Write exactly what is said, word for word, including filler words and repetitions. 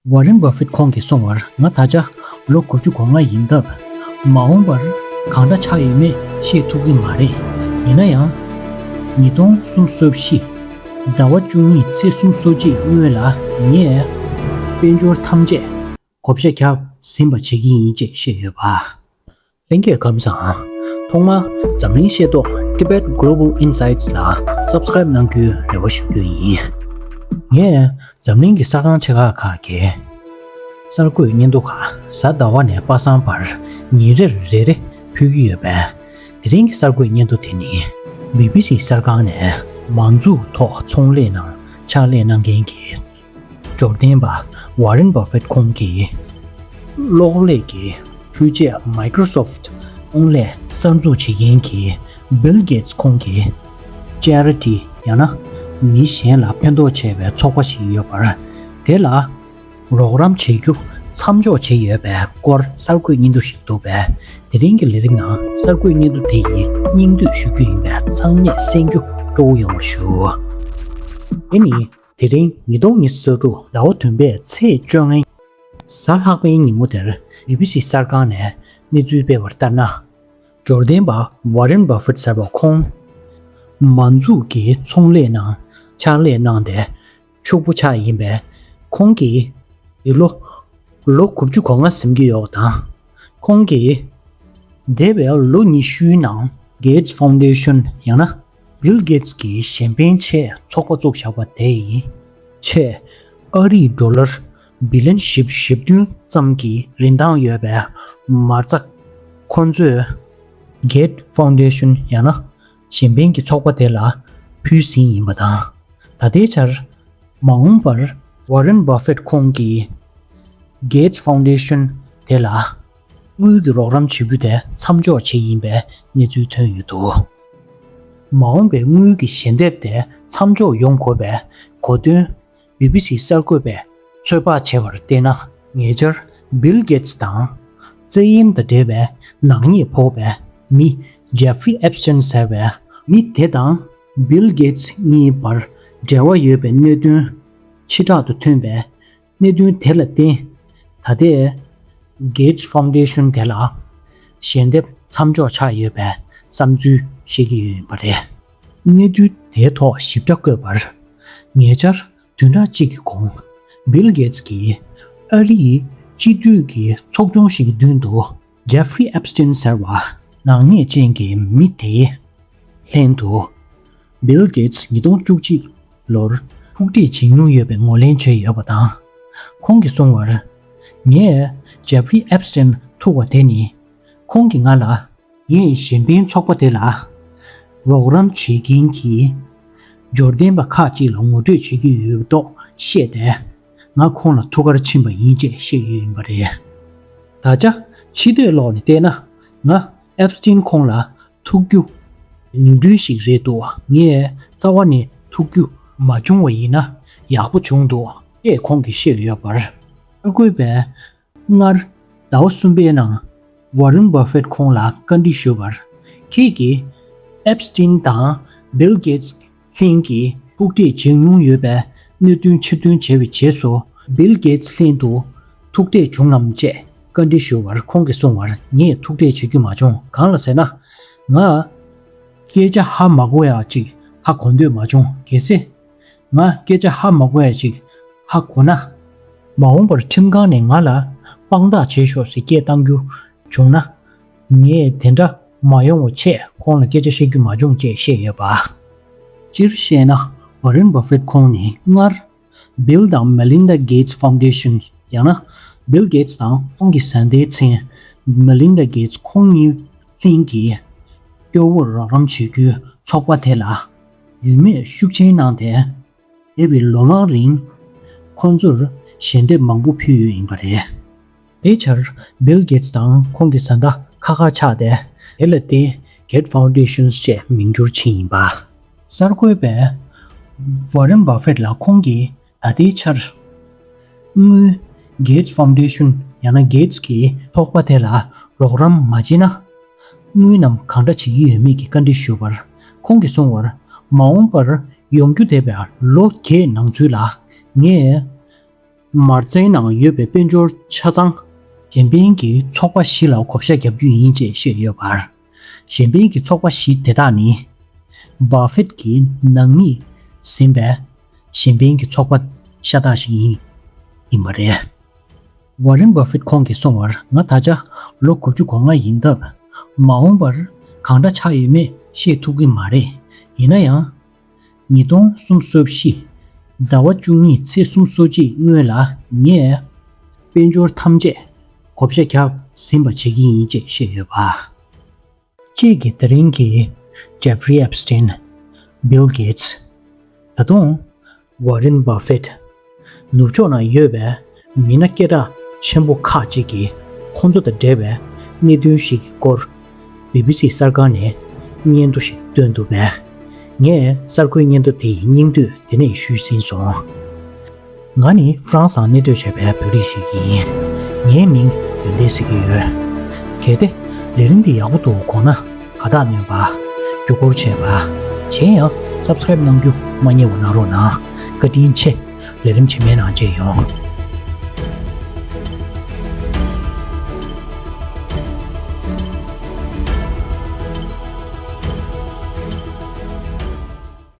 ཝ་རེན་བྷ་ཧྥེད་ཁོང་གིས་གསུངས་པར། ང་ད་ཆ་ལོ་དགུ་བཅུ་གོ་ལྔ་ཡིན་སྟབས། མ་འོངས་པར་གང་འདྲ་ཆགས་ཡོད་མེད་ཤེས་ཐུབ་ཀྱི་མ་རེད། ཡིན་ན་ཡང་། ཉིས་སྟོང་སུམ་ཅུ་སོ་བཞི་ཟླ་བ་བཅུ་གཉིས་ཚེས་སུམ་ཅུ་སོ་གཅིག་སྔོན་ལ་ངས་དཔལ་འབྱོར་ཐམས་ཅད་བགོ་བཤའ་རྒྱག་ཟིན་པ་བྱེད་ཀྱི་ཡིན་ཅེས་བཤད་ཡོད་པ། ལྷན་རྒྱས་ཁམས་བཟང་། ཐོག་མར་འཛམ་གླིང་ཤེས་རྟོགས་Tibet Global Insights ལ་Subscribe གནང་རྒྱུའི་རེ་བ་ཞུ་རྒྱུ་ཡིན། ངས་འཛམ་གླིང་གི་གསར་ཁང་ཆེ་ཁག་ཁག་གི་གསར་འགོད་སྙན་ཐོ་ཁག་གཟའ་ཟླ་བ་ནས་པ་སངས་བར་ཉིན་རེར་རེ་རེ་ཕུལ་གྱི་ཡོད་པས། དེ་རིང་གི་གསར་འགོད་སྙན་ཐོ་དེ་ནི་བི་བི་སི་གསར་ཁང་ནས་མ་འཛུགས་ཐོག་ཚོང་ལས་ནང་ཕྱག་ལས་གནང་མཁན་གྱི་འབྱོར་ལྡན་པ་ཝ་རེན་བྷ་ཧྥེད་ཁོང་གི་གློག་ཀླད་ཀྱི་འཕྲུལ་ཆས་Microsoft ཨང་ལས་གསར་འཛུགས་བྱེད་མཁན་གྱི་Bill Gates ཁོང་གི་Charity ཡང་ན་མི་གཞན་ལ་ཕན་ཐོགས་བྱས་པའི་ཚོགས་པ་ཞིག་ཡོད་པར། དེ་ལ་རོགས་རམ་བྱེད་རྒྱུ་མཚམས་འཇོག་བྱས་ཡོད་པའི་སྐོར་གསར་འགོད་སྙན་ཐོ་ཞིག་འདུག་པས། དེ་རིང་གི་ལས་རིམ་ནང་གསར་འགོད་སྙན་ཐོ་དེ་ཡི་སྙིང་བསྡུས་ཞུ་རྒྱུ་ཡིན་པས། ཚང་མས་གསན་རྒྱུ་སྤྲོ་བོ་ཡོང་བར་ཞུ། དེ་ནི། དེ་རིང་ཉིས་སྟོང་ཉི་ཤུ་རྩ་དྲུག་ཟླ་བ་བདུན་པའི་ཚེས་བཅོ་ལྔ་གཟའ་ལྷག་པའི་ཉིན་མོ་དེར་བི་བི་སི་གསར་ཁང་ནས་གནས་ཚུལ་སྤེལ་བར་ལྟར་ན། འབྱོར་ལྡན་པ་ཝ་རེན་བྷ་ཧྥེད་ཟེར་བ་ཁོང་མ་འཛུགས་ཀྱི་ཚོང་ལས་ནང་ཕྱག་ལས་གནང་སྟེ་ཕྱུག་པོ་ཆགས་ཡིན་པས། ཁོང་གིས་འདི་ལོ་ལོ་དགུ་བཅུ་གོ་ལྔ་ཟིན་གྱི་ཡོད་པ་དང་། ཁོང་གིས་འདས་པའི་ལོ་ཉི་ཤུའི་ནང་Gates Foundation ཡང་ན་Bill Gates གིས་གཞན་ཕན་ཆེད་ཚོགས་པ་བཙུགས་བཞག་པ་དེ་ཡི་ཆེད་ཨ་རིའི་ཌོ་ལར་བི་ལན་བཞི་བཅུ་ཞེ་བདུན་ཙམ་གྱི་རིན་ཐང་ཡོད་པའི་མ་རྩ་ཁོ་ཚོས་Gates Foundation ཡང་ན་གཞན་ཕན་གྱི་ཚོགས་པ་དེ་ལ་ཕུལ་ཟིན་ཡིན་པ་དང་། ད་ལྟའི་ཆར་མ་འོངས་པར་ཝ་རེན་བྷ་ཧྥེད་ཁོང་གིས་Gates Foundation དེ་ལ་དངུལ་གྱི་རོགས་རམ་བྱེད་རྒྱུ་དེ་མཚམས་འཇོག་བྱས་ཡིན་པའི་གནས་ཚུལ་ཐོན་ཡོད་འདུག། མ་འོངས་པའི་དངུལ་གྱི་ཞལ་འདེབས་དེ་མཚམས་འཇོག་ཡོང་དགོས་པའི་གོ་དོན་བི་བི་སི་གསར་འགོད་པས་ཚོད་དཔག་བྱས་པར་བལྟས་ན། ཉེ་ཆར་Bill Gates དང་བཙན་གཡེམ་དང་འབྲེལ་བའི་ནག་ཉེས་ཕོག་པའི་མི་Jeffrey Epstein ཟེར་བའི་མི་དེ་དང་Bill Gates གཉིས་བར་འབྲེལ་བ་ཡོད་པའི་གནད་དོན་ཕྱི་དྲག་ཏུ་ཐོན་པའི་གནད་དོན་དེ་ལ་བརྟེན། ད་ལྟའི་Gates Foundation དེ་ལ་ཞལ་འདེབས་མཚམས་འཇོག་ཆགས་ཡོད་པའི་བསམ་ཚུལ་བཤད་ཀྱི་ཡོད་པ་རེད། གནས་ཚུལ་དེའི་ཐོག་ཞིབ་ཕྲ་བཀོད་པར། ཉེ་ཆར་བདུན་ཕྲག་གཅིག་གི་གོང་Bill Gates གིས་ཨ་རི་ཡི་སྤྱི་འཐུས་ཀྱི་ཚོགས་ཆུང་ཞིག་གི་མདུན་དུ་Jeffrey Epstein ཟེར་བ་ནག་ཉེས་ཅན་གྱི་མི་དེའི་ལྷན་དུ་Bill Gates ཉིས་སྟོང་བཅུ་གཅིག་ལོར་ཐུག་འཕྲད་བྱེད་མྱོང་ཡོད་པའི་ངོས་ལེན་བྱས་ཡོད་པ་དང་། ཁོང་གིས་གསུངས་པར། ངས་Jeffrey Epstein ཐུག་པ་དེ་ནི། ཁོང་གིས་ང་ལ། ངས་གཞན་ཕན་ཚོགས་པ་དེ་ལ་རོགས་རམ་བྱེད་མཁན་གྱི་འབྱོར་ལྡན་པ་ཁག་ཅིག་ལ་ངོ་སྤྲོད་བྱེད་ཀྱི་ཡོད་མདོག་བཤད་དེ། ང་ཁོང་ལ་ཐུགས་ཁར་ཕྱིན་པ་ཡིན་ཅེས་བཤད་ཡོད་ཡིན་པ་རེད། ད་ཆ་ཕྱི་ལྟས་ལོག་ནས་བལྟས་ན། ང་Epstein ཁོང་ལ་ཐུག་རྒྱུ་ནོར་འཁྲུལ་ཞིག་རེད་འདུག། ངས་རྩ་བ་ནས་ཐུག་རྒྱུ་མ་བྱུང་བ་ཡིན་ན་ཡག་པོ་བྱུང་འདུག་ཅེས་ཁོང་གིས་བཤད་ཡོད་པར། གསར་འགོད་པས་སྔར་ཟླ་བ་གསུམ་པའི་ནང་Warren Buffett ཁོང་ལ་བཀའ་འདྲི་ཞུས་པར། ཁྱེད་ཀྱིས་Epstein དང་Bill Gates ལྷན་གྱིས་ཐུག་འཕྲད་བྱེད་མྱོང་ཡོད་པའི་གནད་དོན་ཕྱིར་འདོན་བྱས་པའི་རྗེས་སུ། Bill Gates ལྷན་དུ་ཐུག་འཕྲད་བྱུང་ངམ་ཅེས་བཀའ་འདྲི་ཞུས་པར། ཁོང་གིས་གསུངས་པར། ངས་ཐུག་འཕྲད་བྱེད་རྒྱུ་མ་བྱུང་། གང་ལ་ཟེར་ན། ང་སྐད་ཆ་ཧ་མ་གོ་ཡ་ཅིག་ཧ་གོ་འདོད་མ་བྱུང་། གལ་སྲིད་ང་སྐད་ཆ་ཧ་མ་གོ་ཡ་ཅིག་ཧ་གོ་ན། མ་འོངས་པར་ཁྲིམས་ཁང་ནས་ང་ལ་དཔང་རྟགས་བྱེད་ཤོག་ཟེར་སྐད་བཏང་རྒྱུ་བྱུང་ན། ངས་དེ་འདྲ་མ་ཡོང་བ་ཆེད་ཁོང་ལ་སྐད་ཆ་བཤད་རྒྱུ་མ་བྱུང་ཅེས་བཤད་ཡོད་པ། སྤྱིར་བཤད་ན། Warren Buffett ཁོང་ནི་སྔར་Bill དང་Melinda Gates Foundation ཡང་ན་Bill Gates དང་ཁོང་གི་བཟའ་ཟླའི་མཚན་Melinda Gates ཁོང་གཉིས་ལྷན་གྱིས་སྐྱོ་བོར་རོགས་རམ་བྱེད་རྒྱུའི་ཚོགས་པ་དེ་ལ་རྒྱུས་མེད་ཤུགས་ཆེན་གནང་སྟེ། འདས་པའི་ལོ་མང་རིང་ཁོང་ཚོར་ཞལ་འདེབས་མང་པོ་ཕུལ་ཡོད་ཡིན་པ་རེད། དེའི་ཆར་Bill Gates དང་ཁོང་གི་བཟའ་ཟླ་ཁ་ཁ་ཆགས་ཏེ། དེ་ལ་བརྟེན་Gates Foundations ཅེས་མིང་བསྒྱུར་ཕྱིན་ཡིན་པ། གསར་འགོད་པས་Warren Buffett ལ་ཁོང་གིས་ད་ལྟའི་ཆར་དངུལ་Gates Foundation ཡང་ན་Gates གི་ཚོགས་པ་དེ་ལ་རོགས་རམ་མ་བྱས་ན། དངུལ་རྣམས་གང་འདྲ་བྱེད་ཀྱི་ཡོད་མེད་ཀྱི་བཀའ་འདྲི་ཞུས་པར། ཁོང་གིས་གསུངས་པར། མ་འོངས་པར་ཡོང་རྒྱུ་འདས་པའི་ལོ་བརྒྱད་ནང་ཚུད་ལ་ངས་ མར་ཛའི་ནང་ཡོད་པའི་དཔལ་འབྱོར་ཆ་ཚང་གཞན་ཕན་གྱི་ཚོགས་པ་བཞི་ལ་བགོ་བཤའ་བརྒྱབ་རྒྱུ་ཡིན་ཅེས་བཤད་ཡོད་པར། གཞན་ཕན་གྱི་ཚོགས་པ་བཞི་དེ་དག་ནི། བྷ་ཕེད་ཀྱི་ནང་མིས་ཟིན་པའི་གཞན་ཕན་གྱི་ཚོགས་པ་ཤ་སྟག་ཞིག་ཡིན་ཡིན་པ་རེད། ཝ་རེན་བྷ་ཕེད་ཁོང་གིས་གསུངས་པར། ང་ད་ཆ་ལོ་དགུ་བཅུ་གོ་ལྔ་ཡིན་སྟབས། མ་འོངས་པར་གང་འདྲ་ཆགས་ཡོད་མེད་བཤད་ཐུབ་ཀྱི་མ་རེད། ཡིན་ན་ཡང་། ཉིས་སྟོང་སུམ་ཅུ་སོ་བཞི་ཟླ་བ་བཅུ་གཉིས་ཚེས་སུམ་ཅུ་སོ་གཅིག་སྔོན་ལ་ངས་དཔལ་འབྱོར་ཐམས་ཅད་བགོ་བཤའ་བརྒྱབ་ཟིན་པ་བྱེད་ཀྱི་ཡིན་ཅེས་བཤད་ཡོད་པ། ཅེས་ཀྱི་དེ་རིང་གི་ཇེ་ཕི་རི་ཨེབ་སི་ཏིན། བྷིལ་གེ་ཏི་སི། ད་དུང་ཝ་རེན་བྷ་ཕེད། ནུབ་ཕྱོགས་ན་ཡོད་པའི་མི་སྣ་སྐད་གྲགས་ཆེན་པོ་ཁག་ཅིག་གིས་ཁོང་ཚོ་དང་འབྲེལ་བའི་གནད་དོན་ཞིག་གི་སྐོར། བི་བི་སི་གསར་ཁང་ནས་སྙན་ཐོ་ཞིག་བཏོན་འདུག་པས། ངས་གསར་འགོད་སྙན་ཐོ་དེ་ཡི་སྙིང་བསྡུས་དེ་ནས་ཞུས་ཟིན་སོང་། ང་ནི་ཧྥ་རན་སིའང་གནས་སྡོད་བྱས་པའི་བོད་རིགས་ཤིག་ཡིན། ངའི་མིང་ཡོན་ཏན་ཟེར་གྱི་ཡོད། གལ་ཏེ་ལས་རིམ་འདི་ཡག་པོ་འདུག་དགོངས་ན། དགའ་རྟགས་གནོན་པ། བརྒྱུད་སྐུར་བྱས་པ། གཞན་ཡང་སབ་སི་ཀ་རེབ་གནང་རྒྱུ་མ་བསྙེལ་བ་གནང་རོགས་གནང་། བཀའ་དྲིན་ཆེ། ལས་རིམ་རྗེས་མའི་ནང་མཇལ་ཡོང་།